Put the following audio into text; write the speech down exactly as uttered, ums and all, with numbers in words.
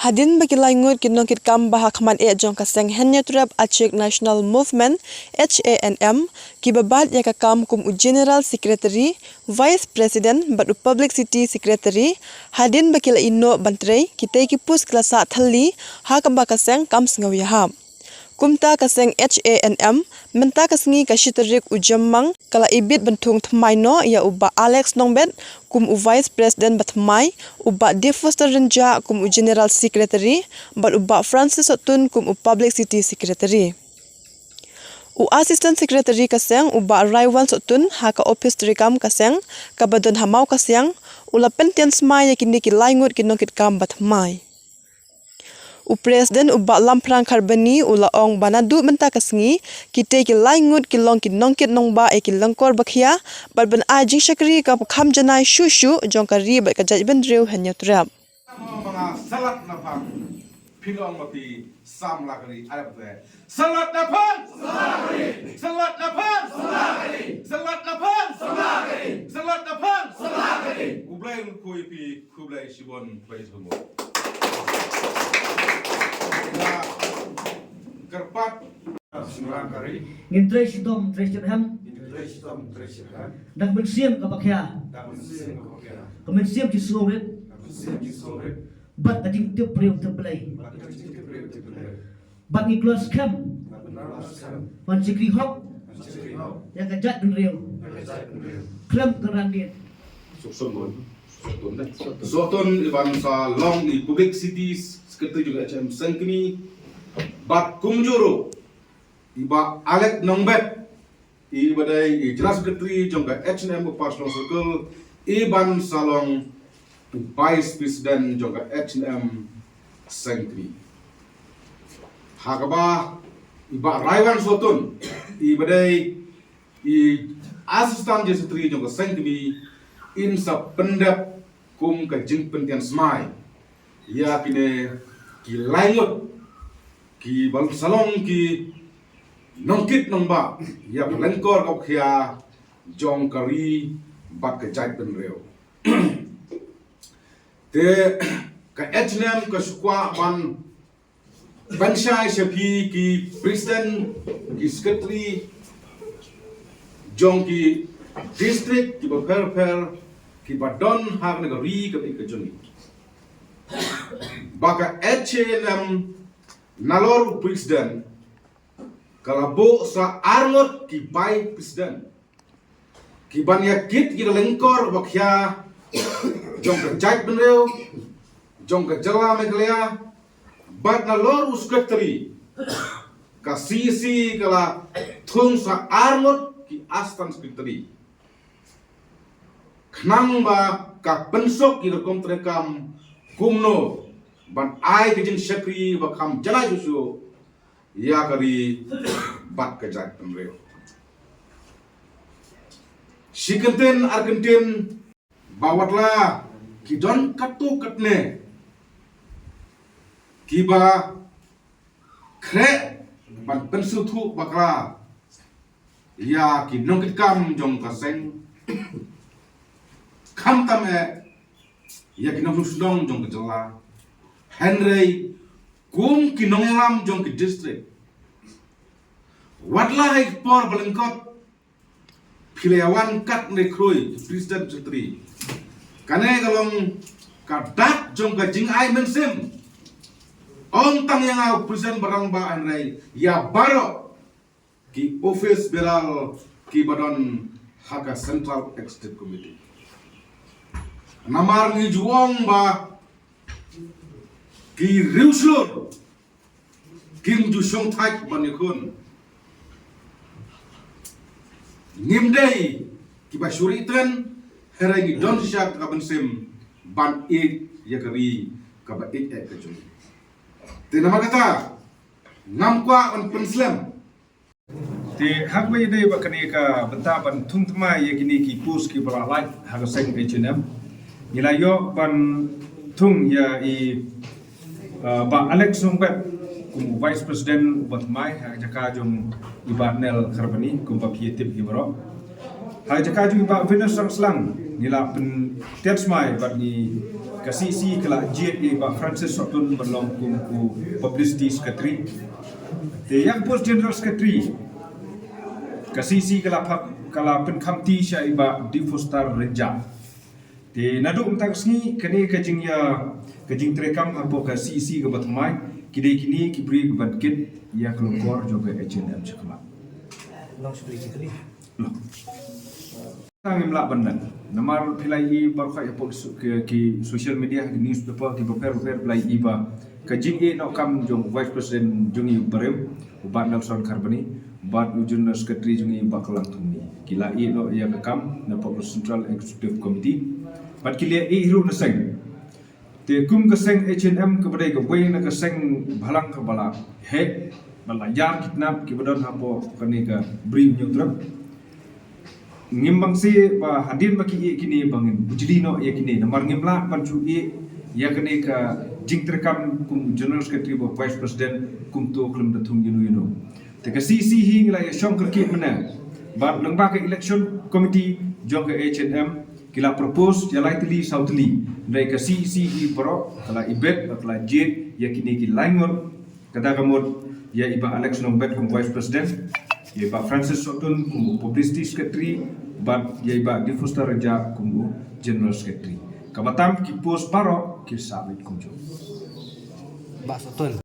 Hadien ba ki lai ngut ki nongkitkam ba ha khmat eh jong ka seng Hynñiewtrep Achik National Movement, H A N M, ki ba bat ïa ka kam kum u General Secretary, Vice President bad u Publicity Secretary, hadien ba ki la ïehnoh ban trei, kitei ki post ki la sah thylli ha kaba ka seng kam sngew ïahap. Kumta ka seng H A N M mynta ka sngi ka shi tarik u Jymmang ka la ibit ban thung thymmai noh ïa u Bah Alex Nongbet kum u Vice President ba thymmai, u Bah Defoster Rynjah kum u General Secretary bad u Bah Francis Sohtun kum u Publicity Secretary. U Assistant Secretary ka seng u Bah Raiwan Sohtun ha ka ophis treikam ka seng kaba don ha Mawkasiang u la pyntian smai ïa kine ki lai ngut ki nongkitkam ba thymmai. U President u Bah Lamphrang Kharbani u la ong ba naduh mynta ka sngi kitei ki lai ngut ki long ki nongkit nongbah ïa ki lyngkor ba khia bad ban ai jingshakri kaba kham janai shuh shuh jong ka ri bad ka jaitbynriew Hynñiewtrep. Manga salat na phang, phi long ma phi samla ka ri Arab te. Salat na phang! Salat na phang! Salat na phang! Salat na phang! U Blei un khublei phi, khublei shibun, khublei shibun. Kyrpad Ngin trei shitom trei shihem. Ngin trei shitom trei shihem. Da ka mynsiem kaba khia. Da ka mynsiem kaba khia. Ka mynsiem jingshngaiñ rit. Ka mynsiem jingshngaiñ rit. Bad ka jingtip briew tip Blei. Bad ka jingtip briew tip Blei. Bad ngi kloi skhem. Bad ngi kloi skhem. Ban shakri hok. Ban shakri hok. Ïa ka jaitbynriew. Ïa ka jaitbynriew. Khlem kynran dieng. Sohtun, Sohtun, Sohtun i ban sa long i Publicity Secretary jong ka H A N M Sengkmie. Bad kumjuh ruh i Bah Alex Nongbet, i ba dei i General Secretary jong ka H A N M Upper Shillong Circle, i ban sa long u Vice President jong ka H A N M Sengkmie. Ha kaba i Bah Raiwan Sohtun, i ba dei i Assistant General Secretary jong ka Sengkmie, in sa pyndep kum ka jingpyntian smai ïa kine ki lai ngut ki ban sa long ki nongkit nongbah ïa ka lyngkor ka khia jong ka ri bad ka jaitbynriew. Te ka H A N M ka shu kwah ban pynshai sha phi ki president, ki secretary jong ki district kiba pher pher kiba don ha kane ka ri ka ri ka jong ngi. Ba ka H A N M nalor u president ka la buh sa arngut ki vice president ki ban ïa kit ïa ka lyngkor ba khia jong ka jaitbynriew, jong ka jylla Meghalaya, bad nalor u secretary ka C E C ka la thung sa arngut ki assistant secretary. Khnang ba ka pynsuk ïa ka rukom treikam kumno ban ai ka jingshakri ba kham janai shuh shuh ïa ka ri bad ka jaitbynriew. Shi kyntien ar kyntien ba watla ki don katto katne kiba khreh ban pynsngewthuh bakla ïa ki nongkitkam jong ka seng, khamtam eh ïa ki nongshong shnong jong ka jylla, hynrei kum ki nongïalam jong ki district. Watla ha ki por ba lyngkot phi la ïa wan katne khrui ki president secretary. Kane ka long ka dak jong ka jingai mynsiem. Ym tang ïa nga u president ba rangbah, hynrei ïa baroh ki office bearer kiba don ha ka Central Executive Committee. Namar ngi ju ong ba ki riewshlur kim ju shongthait ban ïakhun. Ngim dei kiba shu ri tren, hynrei ngi don shisha ka mynsiem ban ïeit ïa ka ri kaba ïeit eh ka jong ngi. Te namar kata ngam kwah ban pynslem. Te ha kaba ïadei bad kane ka bynta ban thung thymmai ïa kine ki post kiba la lait ha ka seng H A N M, ngi la ïoh ban thung ïa i, uh, Bah Alex Nongbet kum u Vice President uba thymmai ha ka jaka jong i Bah Nel Kharbani kumba phi ïa tip hi baroh. Ha jaka jong i Bah Venus Rangslang, ngi la pyntian smai bad ngi, ka C E C ka la jied ïa i Bah Francis Sohtun ban long kum u publicity secretary. Te ïa ka post general secretary, ka C E C ka la phah, ka la pynkhamti sha i Bah Difustar Rynjah. Te naduh mynta ka sngi kane ka jingïa, ka jingtreikam hapoh ka C E C kaba thymmai, ki dei kine ki briew kiban kit ïa ka longkor jong ka H and M sha khmat. Long secretary. Long. Tang ngim lah ban nang. Namar phi la ïohi baroh hapoh ki so-, ki, ki social media, ki newspaper, ki bapher bapher phi la ïohi ba ka jingïehnoh kam jong Vice President jong ngi u briew, u Bah Nelson Kharbani, bad u General Secretary jong ngi u Bah Klang Thongni. Ki la ïehnoh ïa ka kam napoh ka Central Executive Committee. Bad ki la ïeh ruh na seng. Te kum ka seng H and M kaba dei kawei na ka seng bhalang kaba la heh, ba la ïar kidnap kiba don hapoh kane ka Bri u Hynñiewtrep. Ngim bang seh ba hadien ba ki ïeh kine ba ngin bujli noh ïa kine, namar ngim lah ban shu ïeh ïa kane ka jingtreikam kum General Secretary bad Vice President kumto khlem da thung ïano ïano. Te ka C E C hi ngi la ïa shong kyrkieh mynne bad lyngba ka election committee jong ka H and M ki la propose ïa lai tylli saw tylli. Hynrei ka C E C hi baroh ka la ibet bad ka la jied ïa kine ki lai ngut. Kata ka mut ïa i Bah Alex Nongbet kum Vice President, ïa i Bah Francis Sohtun kum u Publicity Secretary, bad ïa i Bah Difustar Rynjah kum u General Secretary. Kaba tam ki post baroh ki sah beit kumjuh. Bah Sohtun.